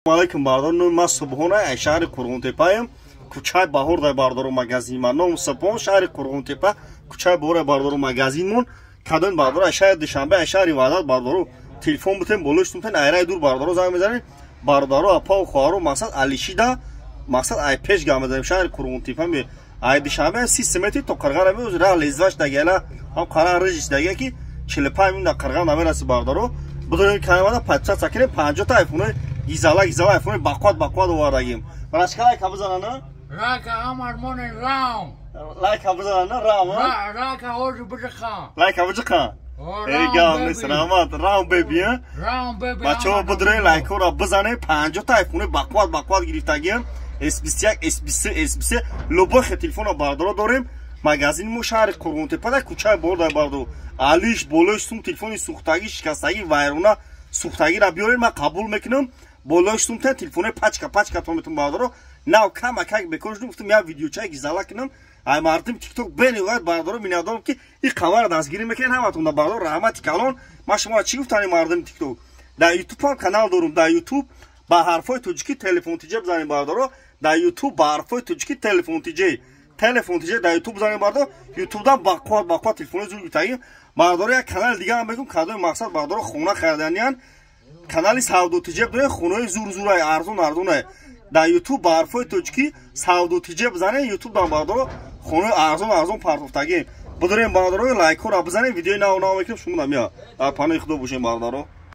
Алейкум, бародар. Номи ман Субҳона, ай шаҳри Қурғонтепаем, кӯчаи Баҳор дай, бародаро, магазини ман. Ном Субҳон, шаҳри Қурғонтепа, кӯчаи Баҳор, бародаро, магазинмон. Кадом бародаро ай шаҳри Душанбе, ай шаҳри Ваҳдат, бародаро, телефон бутем, болоштумтен, айраи дур, бародаро, занг мезанем. Бародаро, апау, хоҳаро, мақсад алишида, мақсад ай пеш гап мезанем. Шаҳри Қурғонтепа ай Душанбе 30 метр то Қирғара меоз, ра лезваш дагела ҳам қара рыжиш дага, ки 45 минут да Қирға намераси. Бародаро, бидонем, камада подписаться кунем. 50-та айфонои гизала гизала, айфонои бақват бақват овардагим. Барашка лайка бизанана. Лайка ҳамар монен рам. Лайка бизанана рам. Лайка ҳозир биҷиқан. Лайка биҷиқан. Эй, гап нест, раҳмат, рам беби. Рам беби. Бачаҳо, бидурен, лайкҳоро бизанем. 50-та айфонои бақват бақват гирифтагием: S21, S23, S23, любой телефонро, бародаро, дорем. Магазини мо шаҳри Қурғонтепа, кӯчаи Бордай, бародаро. Алиш болои сум телефони сӯхтагӣ, шикастагӣ, вайрона, сӯхтагиро биёред, ман қабул мекунам. Болои сумтен телефонои пачка пачкатон метон, бародаро. Нав камакак бекор шудум, гуфтам, як видеочаи гизала кунам. Ай мардум Тикток бениҳоят, бародаро, миннатдорам, ки ин қамаро дастгирӣ мекунед ҳаматон. Бародаро, раҳмати калон. Ман шуморо чӣ гуфтани, мардуми Тикток? Дар Ютуб ҳам канал дорум. Дар Ютуб ба ҳарфҳои тоҷикӣ «Телефон тиҷе» бизанед, бародаро. Дар Ютуб ба ҳарфҳои тоҷикӣ «Телефон тиҷе», «Телефон тиҷе» дар Ютуб бизанед, бародаро. Ютубдан бақувват бақувват телефони зур гирифтагим, бародаро. Як канали дига ҳам мегӯм, кадоми мақсад, бародаро, хона хариданиян, канали «Савдо тиҷе» дорем. Хонаҳои зур зурай, арзон арзонай. Дар Ютуб ба ҳарфҳои тоҷикӣ «Савдо тиҷе» бизанед, Ютубдан, бародаро, хонаҳои арзон арзон партофтагим. Бидорем, бародаро, лайкҳоро бизанед. Видеои нав нав мекунем, шумо мия. Дар паноҳи Худо бошем, бародаро.